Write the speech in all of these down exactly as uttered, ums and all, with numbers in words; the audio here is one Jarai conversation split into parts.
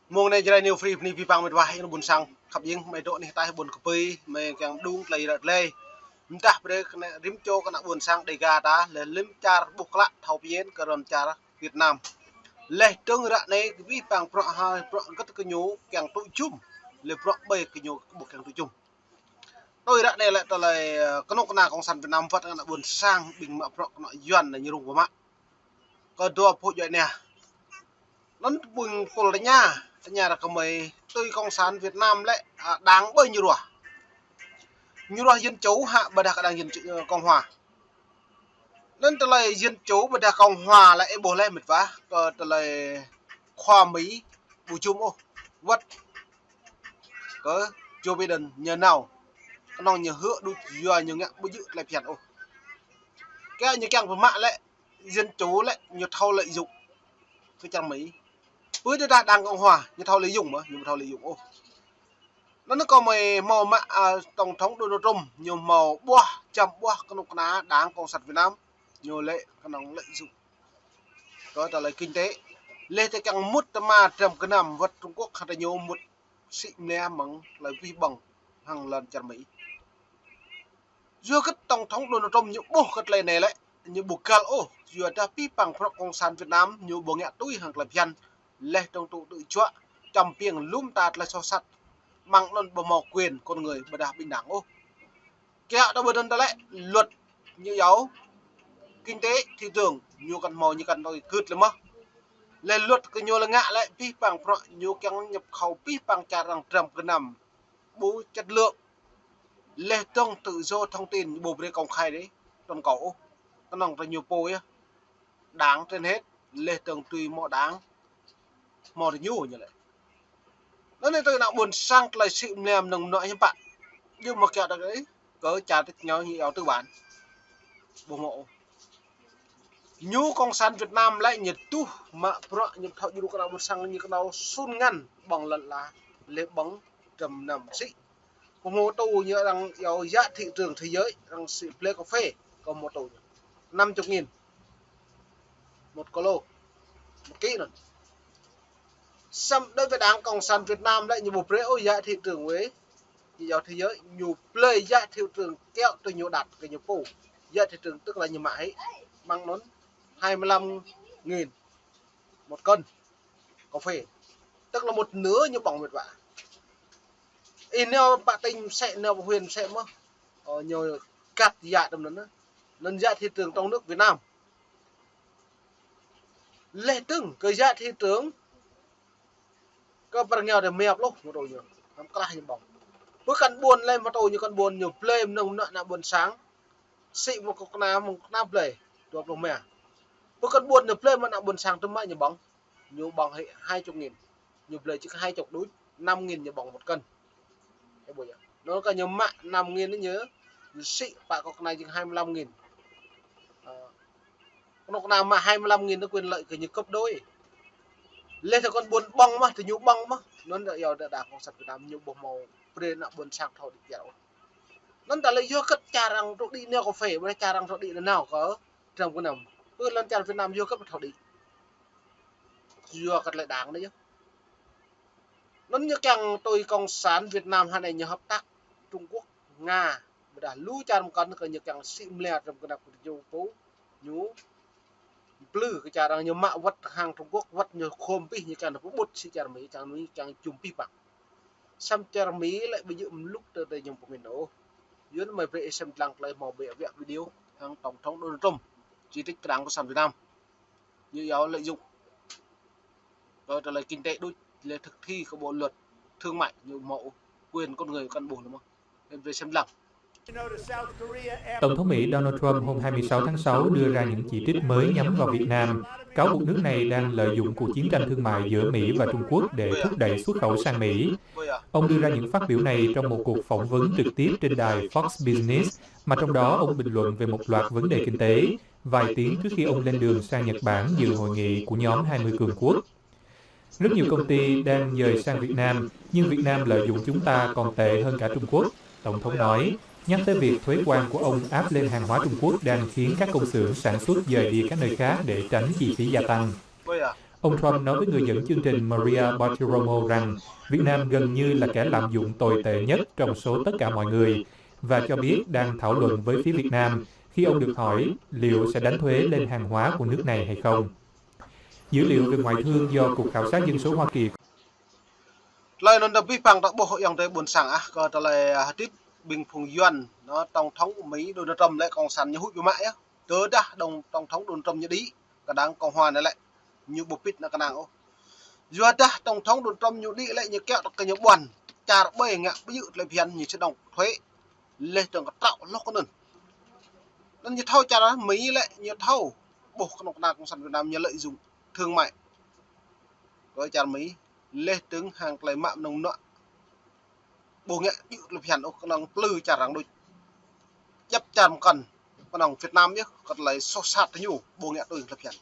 Mông anai Jrai New Free bơni abih bang met wa, ih ƀuôn sang khăp jing, mơi dŏ anih ataih ƀuôn Kơpơi, mơi kiăng đung tơlơi ră tơlơi. Mơdah brơi kơ ană rĭm čô kơ ană ƀuôn sang Dega ta, lĕ lăm čar ƀuh klă thâo pơñen kơ lăm čar Việt Nam. Lĕ dơ̆ng ră anai kơ abih bang bruă ha, bruă hơgĕt kơ ñu kiăng tŭ jum, lĕ bruă ƀai kơ ñu ƀu kiăng tŭ jum. Tui ră anai lĕ tơlơi, ơ, kơnuk kơna Cộng sản Việt Nam wơ̆t kơ ană ƀuôn sang ƀing mă bruă kơnuk Yuan anai ñu rŭng pơmă. Kơ dua pô djuai ania. Anŭn ƀing pô tơña, tơña ră kơ mơi tui Cộng sản Việt Nam lĕ, ơ, đảng ƀai ñu ruah. Ñu ruah Dân Chủ hă ƀôdah kơ đảng Dân Chủ, ơ, Cộng Hòa. Anŭn tơlơi Dân Chủ ƀôdah Cộng Hòa lĕ ih ƀuh lĕ met wa, kơ tơlơi khua Mi ƀu jum ôh. Wơ̆t kơ Joe Biden ñu nao. Kơnơ̆ng ñu hơ̆ đôč yua ñu ngă ƀu djơ̆ tơlơi phiăn ôh. Kơ ñu kiăng pơmă lĕ Dân Chủ lĕ ñu thâo lợi dụng kơ čar Mi. Pơ tơdah đảng Cộng Hòa ñu thâo lợi dụng mơ̆, ñu ƀu thâo lợi dụng ôh. Anŭn kơ mơi hmâo mă, ơ, Tổng thống Donald Trump, ñu hmâo ƀuah, čăm ƀuah kơnuk kơna đảng Cộng sản Việt Nam, ñu lĕ kơnơ̆ng lợi dụng kơ tơlơi kinh tế. Lĕ tơ kiăng mŭt tơma trăm gơnam wơ̆t Trung Quốc hă ta ñu mŭt sĭ mơnia mơ̆ng tơlơi abih bang hăng lŏn čar Mi. Yua hơgĕt Tổng thống Donald Trump ñu ƀuh kơ tơlơi anai lĕ, ñu ƀu găl ôh, yua dah abih bang bruă Cộng sản Việt Nam ñu ƀu ngă tui hăng tơlơi phiăn, lĕ dơ̆ng tŭ tơlơi juă, čăm piêng lŏm ta tơlơi soh sat, mơ̆ng anŭn ƀu hmâo quyền con người ƀôdah bình đẳng ôh. Kiăng ta ƀu dŏ ta lĕ luật ñu yua kinh tế thị trường ñu kăn hmâo ñu kăn tui gưt lĕ mơ̆. Lĕ luật kơ ñu lĕ ngă lĕ abih bang bruă ñu kiăng nhập khẩu abih bang čar arăng trăm gơnam ƀu chất lượng. Lĕ dơ̆ng tự do thông tin ƀu brơi công khai đơi, toàn cầu ôh. Kơnơ̆ng ta ñu pô yơh. Đảng trên hết, lĕ dơ̆ng tui hmâo đảng, hmâo ta ñu ñu lĕ. Anŭn anai tơ ană ƀuôn sang tơlơi sĭ mơnia mơnơ̆ng mơnuă hiư̆m pă. Ñu mơ̆ kiăng ta kơ, kơ čar tơ ñu ñu yua tư bản. Ƀu hmâo ôh. Ñu Cộng sản Việt Nam lĕ ñu tuh mă bruă ñu thâo djru kơ ană ƀuôn sang ñu kơnơ̆ng sun ngăn ƀơ̆ng lŏn ala, lĕ ƀơ̆ng trăm năm sĭ. Kơ mô tô ñu arăng yua giá thị trường thế giới, arăng sĭ blơi cà phê, kơ mô tô ñu. Năm chục nghìn một kilo, một ký anŭn. Samơ̆ đối với đảng Cộng sản Việt Nam lĕ ñu ƀu brơi ôh giá thị trường với, ñu yua thế giới, ñu blơi giá thị trường kiăng tui ñu đặt kơ ñu pô. Giá thị trường tức là ñu mă hĭ, mơ̆ng anŭn hai mươi lăm nghìn một cân cà phê. Tức là một nửa ñu ƀơ̆ng met wa. Ih nao pă tỉnh mơsĕ, nao pă huyện mơsĕ mơ̆. Ơ, ñu găt giá tơm anŭn. Anŭn giá thị trường trong nước Việt Nam. Lĕ dơ̆ng kơ giá thị trường kơ pơrơngiao tơ mia pluh mô tô ñu. Năm klah ñu ƀơ̆ng. Pơ kăn ƀuôn lĕ mô tô ñu kăn ƀuôn ñu blơi mơnơ̆ng mơnuă ană ƀuôn sang. Sĭ mơ̆ng kơnuk kơna, mơ̆ng kơnuk kơna blơi dua pluh mia. Pơ kăn ƀuôn ñu blơi mơ̆ng ană ƀuôn sang tơm mă ñu ƀơ̆ng. Ñu ƀơ̆ng hĭ hai chục nghìn. Ñu blơi čih hai chục đôč, năm nghìn ñu ƀơ̆ng một cân. Ih ƀuh yơh. Anŭn kơ ñu mă năm nghìn ñu, ñu sĭ pă kơnuk kơna jing hai mươi lăm nghìn. Ơ, kơnuk kơna mă hai mươi lăm nghìn anŭn quyền lợi kơ ñu gấp đôi. Lĕ tơ kăn ƀuôn ƀơ̆ng mơ̆, tơ ñu ƀơ̆ng mơ̆. Anŭn yơh đa đa Cộng sản Việt Nam ñu ƀu hmâo brơi ană ƀuôn sang thâo đĭ kiăng ôh. Anŭn ta lĕ yua hơgĕt čar arăng tŭ đĭ nao cà phê, ƀôdah čar arăng tŭ đĭ nao kơ trăm gơnam. Pơ lŏn čar Việt Nam yua hơgĕt ƀu thâo đĭ. Yua kơ tơlơi đảng anai yơh. Anŭn ñu kiăng tui Cộng sản Việt Nam hă anai ñu hợp tác Trung Quốc, Nga, ƀôdah lu čar mơkăn kơ ñu kiăng sĭ mơnia trăm gơnam kơ ñu pô, ñu plư kơ čar arăng ñu mă wơ̆t hăng Trung Quốc, wơ̆t ñu khŏm abih ñu kiăng pơƀut sĭ čar Mi, čang anŭn ñu kiăng jum abih bang. Samơ̆ čar Mi lĕ ƀu djơ̆ mlŭk tơ tơ ñu pơmĭn ôh. Yua anŭn mơi brơi ih sem lăng tơlơi hmâo ƀiă ƀiă video hăng Tổng thống Donald Trump chỉ trích kơ đảng Cộng sản Việt Nam. Ñu yua lợi dụng kơ tơlơi kinh tế đôč, lĕ thực thi kơ bộ luật thương mại, ñu hmâo quyền con người kăn ƀuh lĕ mơ̆. Ih brơi sem lăng. Tổng thống Mỹ Donald Trump hôm hai mươi sáu tháng sáu đưa ra những chỉ trích mới nhắm vào Việt Nam, cáo buộc nước này đang lợi dụng cuộc chiến tranh thương mại giữa Mỹ và Trung Quốc để thúc đẩy xuất khẩu sang Mỹ. Ông đưa ra những phát biểu này trong một cuộc phỏng vấn trực tiếp trên đài Fox Business, mà trong đó ông bình luận về một loạt vấn đề kinh tế, vài tiếng trước khi ông lên đường sang Nhật Bản dự hội nghị của nhóm hai mươi cường quốc. Rất nhiều công ty đang dời sang Việt Nam, nhưng Việt Nam lợi dụng chúng ta còn tệ hơn cả Trung Quốc, Tổng thống nói. Nhắc tới việc thuế quan của ông áp lên hàng hóa Trung Quốc đang khiến các công xưởng sản xuất dời đi các nơi khác để tránh chi phí gia tăng. Ông Trump nói với người dẫn chương trình Maria Bartiromo rằng Việt Nam gần như là kẻ lạm dụng tồi tệ nhất trong số tất cả mọi người và cho biết đang thảo luận với phía Việt Nam khi ông được hỏi liệu sẽ đánh thuế lên hàng hóa của nước này hay không. Dữ liệu về ngoại thương do Cục Khảo sát Dân số Hoa Kỳ. Tơlơi anŭn ta ƀuh păng ta ƀuh ayŏng adơi ƀôn sang ah, kơ tơlơi, ah, hơdip ƀing phung Yuan, anŭn Tổng thống Mỹ Donald Trump lĕ cộng sản ñu huĭ biă mă yơh. Tơdah Tổng, Tổng thống Donald Trump ñu đĭ, kơ đảng Cộng hòa anai lĕ ñu ƀu pĭt nao kơnang ôh. Yua dah Tổng thống Donald Trump ñu đĭ lĕ ñu kiaŏ tơ kơ ñu ƀuăn, čar ƀơi ngă ƀu djơ̆ tơlơi phiăn ñu či đóng thuế. Laih dơ̆ng kơ trŏ hloh kơ anŭn. Anŭn ñu thâo čar Mỹ lĕ ñu thâo ƀuh kơnơ̆ng kơna cộng sản Việt Nam ñu lợi dụng thương mại kơ čar Mỹ. Laih dơ̆ng hăng tơlơi mă mơnơ̆ng mơnuă ƀu ngă djơ̆ tơlơi phiăn ôh, kơnơ̆ng plư čar arăng đôč. Djăp čar mơkŏn kơnơ̆ng Việt Nam yơh, kơ tơlơi soh sat tơ ñu ƀu ngă tui tơlơi phiăn.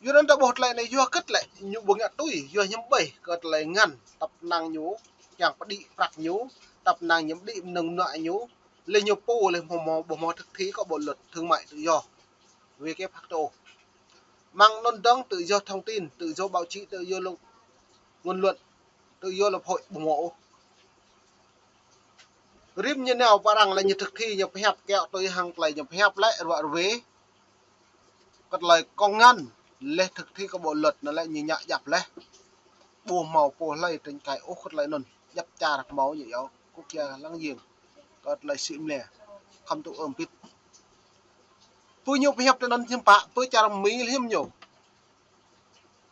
Yua anŭn ta ƀuh tơlơi anai yua hơget lĕ ñu ƀu ngă tui, yua hiư̆m ƀơi kơ tơlơi ngăn tăp năng ñu, kiăng pơđĭ prăk ñu, tăp năng ñu pơđĭ mơnơ̆ng mơnuă ñu, laih ñu pô laih ƀu hmâo, ƀu hmâo thực thi kơ bộ luật thương mại tự do W T O. Mơ̆ng anŭn dơ̆ng tự do thông tin, tự do báo chí, tự do lo-, ngôn luận, tự do lập hội ƀu hmâo ôh. Rĭm ñu nao pơ arăng lĕ ñu thực thi ñu pơhiăp kiaŏ tui hăng tơlơi ñu pơhiăp lĕ ruă ruê. Kơ tơlơi kông ngăn laih thực thi kơ bộ luật anŭn lĕ ñu ngă djăp laih. Ƀu hmâo pô hlơi trơ̆ng kai ôh kơ tơlơi anŭn. Djăp čar hmâo ñu yơh quốc gia láng giềng. Kơ tơlơi sĭ mơlĕ khŏm tŭ ơm pĭt. Pơ ñu pơhiăp tơ anŭn hiư̆m pă, pơ čar Mỹ hiư̆m ñu.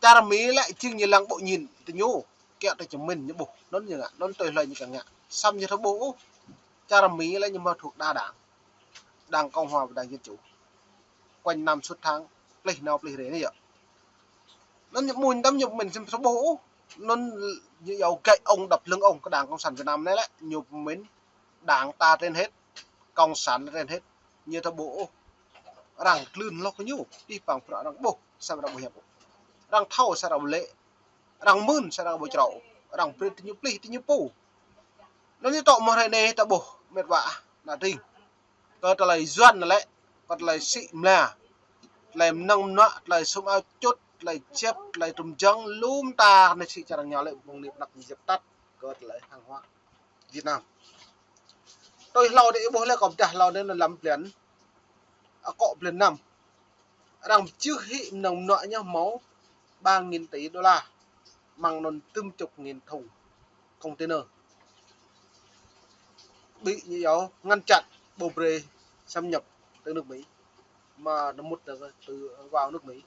Čar Mỹ lĕ jing ñu lăng ƀu ñin tơ ñu, kiaŏ tơ čơmĭn ñu ƀuh, anŭn ñu ngă, anŭn tui hlơi ñu kiăng ngă. Samơ̆ ñu thâo ƀuh ôh, čar Mỹ lĕ ñu mă thuộc đa đảng, đảng Cộng hòa và đảng Dân chủ. Quanh năm suốt tháng, plih nao plih rai anai yơh. Anŭn ñu mŭn tăm ñu pơmĭn samơ̆ thâo ƀuh ôh, anŭn ñu yua gậy ông đập lưng ông kơ đảng cộng sản Việt Nam anai lĕ, ñu pơmĭn đảng ta trên hết, cộng sản trên hết, ñu thâo ƀuh ôh. Arăng klưn hloh kơ ñu, pĭ păng prăk arăng ƀuh, samơ̆ arăng ƀu hiăp ôh. Arăng thâo samơ̆ arăng ƀu lĕ, arăng mưn samơ̆ arăng ƀu črâo, arăng brơi tơ ñu plih, tơ ñu pô. Anŭn ñu tŏ mơ̆ hrơi anai ta ƀuh, mĕt wa, ană tring. Kơ tơlơi Yuan anai lĕ, kơ tơlơi sĭ mơlĕ, tơlơi mơnơ̆ng mơnuă, tơlơi sum ao čut, tơlơi čĕp, tơlơi trŭm jơ̆ng, lŏm ta anai sĭ čar arăng ñu lĕ, ƀong anai pơnăp ñu djăp tăt, kơ tơlơi hàng hóa Việt Nam. Tui hlâo dêh ih ƀuh lĕ kơ pơdah hlâo anai anŭn lăm blan, akŏ blan năm. Arăng pơjưh hĭ mơnơ̆ng mơnuă ñu hmâo ba nghìn tỷ đô la. Mơ̆ng anŭn tơm chục nghìn thùng container. Ƀu ñu yua ngăn chặn ƀu brơi xâm nhập tơ nước Mỹ. Mă anŭn mŭt tơ, tơ, vào nước Mỹ.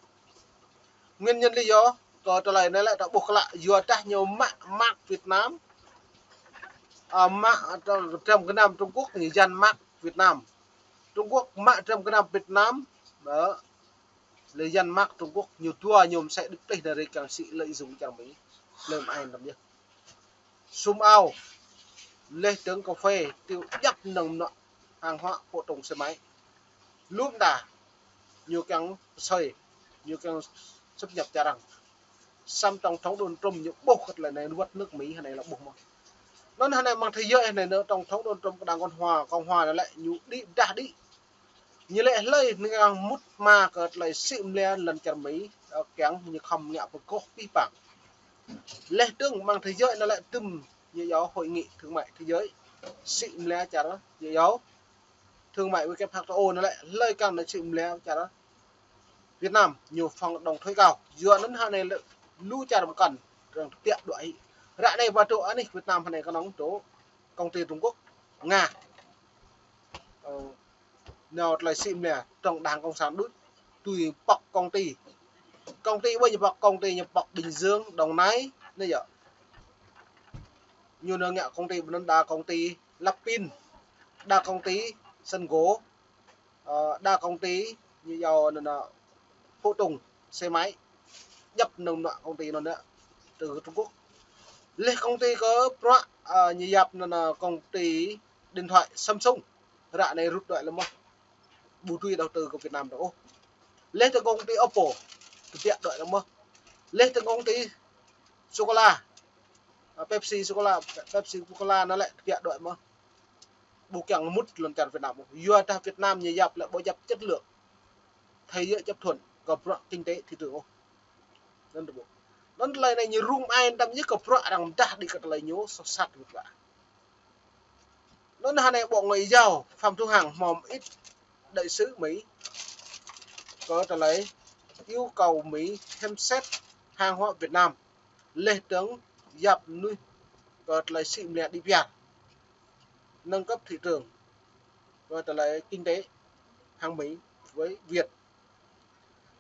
Nguyên nhân lý do, kơ tơlơi anai lĕ ta ƀuh klă, yua dah ñu mă mác Việt Nam. À, mă, à, trăm, trăm gơnam Trung Quốc ñu dán mác Việt Nam. Trung Quốc mă trăm gơnam Việt Nam, đó. Lĕ dán mác Trung Quốc ñu dua ñu mơsĕ đĭ plih anai rai kiăng sĭ lợi dụng čar Mỹ. Lơ̆m ai năm yơh. Sum ao, laih dơ̆ng kơphê, tui djăp mơnơ̆ng mơnuă, hàng hóa, phụ tùng xe máy. Lŏm ta, ñu kiăng sơi, ñu kiăng xâm nhập čar arăng. Samơ̆ Tổng thống Donald Trump ñu ƀuh kơ tơlơi anai wơ̆t nước Mỹ hơnai lĕ ƀuh mơ̆n. Anŭn hơnai mơ̆ng thế giới hơnai anŭn Tổng thống Donald Trump kơ đảng Cộng hòa, Cộng hòa anai lĕ ñu đĭ pơdah đĭ. Ñu lĕ hlơi ñu kiăng mŭt mă kơ tơlơi sĭ mơlĕ lŏn čar Mỹ, ơ, kiăng ñu khŏm ngă pơgôh pĭ păng. Laih dơ̆ng mơ̆ng thế giới anai lĕ tơm ñu yua hội nghị thương mại thế giới. Sĭ mơlĕ čar ñu yua thương mại W T O anai lĕ hlơi kiăng anŭn sĭ mơlĕ čar Việt Nam ñu phong đóng thuế cao. Yua anŭn hơnai lĕ lu čar mơkŏn arăng tơbiă đuaĭ. Ră anai ba truh anih Việt Nam hơnai kơnơ̆ng truh công ty Trung Quốc, Nga. Ơ, nao tơlơi sĭ mơlĕ trong đảng cộng sản đôč, tui pŏk công ty. Công ty ƀu ñu pŏk, công ty ñu pŏk Bình Dương, Đồng Nai, anai yơh. Ñu anŭn ngă công ty ƀu anŭn đa công ty lắp pin, đa công ty săn gỗ, ơ, đa công ty ñu yua anŭn, anŭn, phụ tùng xe máy. Djăp mơnơ̆ng mơnuă công ty anŭn yơh, tơ Trung Quốc. Laih công ty kơ bruă, ơ, ñu yap anŭn, anŭn, công ty điện thoại Samsung. Ră anai rŭt đuaĭ lăm mơ̆n. Ƀu tui đầu tư kơ Việt Nam dŏ ôh. Laih dơ̆ng công ty Oppo, tơbiă đuaĭ lăm mơ̆n. Laih dơ̆ng công ty sô-cô-la, ơ, Pepsi sô-cô-la, Pepsi Coca-Cola anai lĕ tơbiă đuaĭ mơ̆n. Ƀu kiăng mŭt lŏn čar Việt Nam ôh. Yua dah Việt Nam ñu yap lĕ ƀu djăp chất lượng thế giới chấp thuận kơ bruă kinh tế thị trường ôh. Anŭn tơƀuh. Anŭn tơlơi anai ñu rŭng ai tăm yơh kơ bruă arăng mơdah đĭ kơ tơlơi ñu soh sat wơ̆t wa. Anŭn hơnai Bộ Ngoại giao Phạm Thu Hằng hmâo mơit đại sứ Mỹ kơ tơlơi yêu cầu Mỹ xem xét hàng hóa Việt Nam, leh dơ̆ng yap mơnuih kơ tơlơi sĭ mơnia đĭ piar, nâng cấp thị trường kơ tơlơi kinh tế hàng Mỹ với Việt.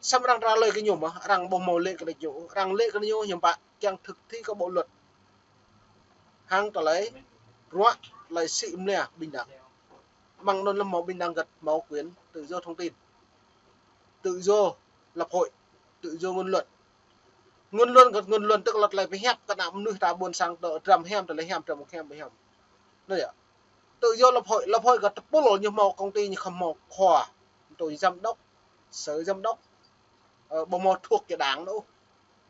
Samơ̆ arăng trả lời kơ ñu mơ̆, arăng ƀu hmâo lĕ kơ ñu, arăng lĕ kơ ñu hiam pă kiăng thực thi kơ bộ luật hăng tơlơi bruă tơlơi sĭ mơnia bình đẳng. Mơ̆ng anŭn lăm hmâo bình đẳng găt hmâo quyền tự do thông tin, tự do lập hội, tự do ngôn luận. Ngôn luận găt ngôn luận tức là tơlơi pơhiăp kơ ană mơnuih ta ƀôn sang tơ dram hiam, tơlơi hiam, dram hiam, hiam. Anŭn yơh. Tự do lập hội, lập hội găt tơpul ñu hmâo công ty ñu khŏm hmâo khua, tôi giám đốc, sở giám đốc, ơ, ƀu hmâo thuộc kơ đảng anŭn.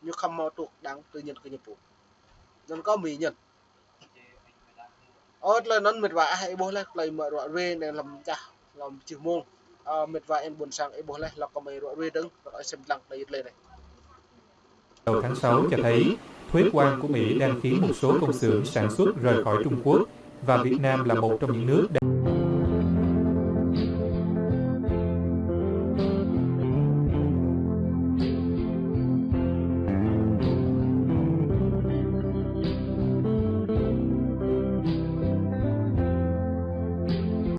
Ñu khŏm hmâo thuộc đảng tư nhân kơ ñu pô. Anŭn kơ Mi ñen. Ơ, tơlơi anŭn mĕt wa ah, ih ƀuh laih, tơlơi mă ruă ruê anai lăm čah, lăm čih mông. Ơ, mĕt wa ih ƀôn sang, ih ƀuh laih, lăp kơ Mi ruă ruê dơ̆ng, lăp ih sem lăng tơlơi anai. Đầu tháng sáu cho thấy, thuế quan của Mỹ đang khiến một số công xưởng sản xuất rời khỏi Trung Quốc và Việt Nam là một trong những nước đang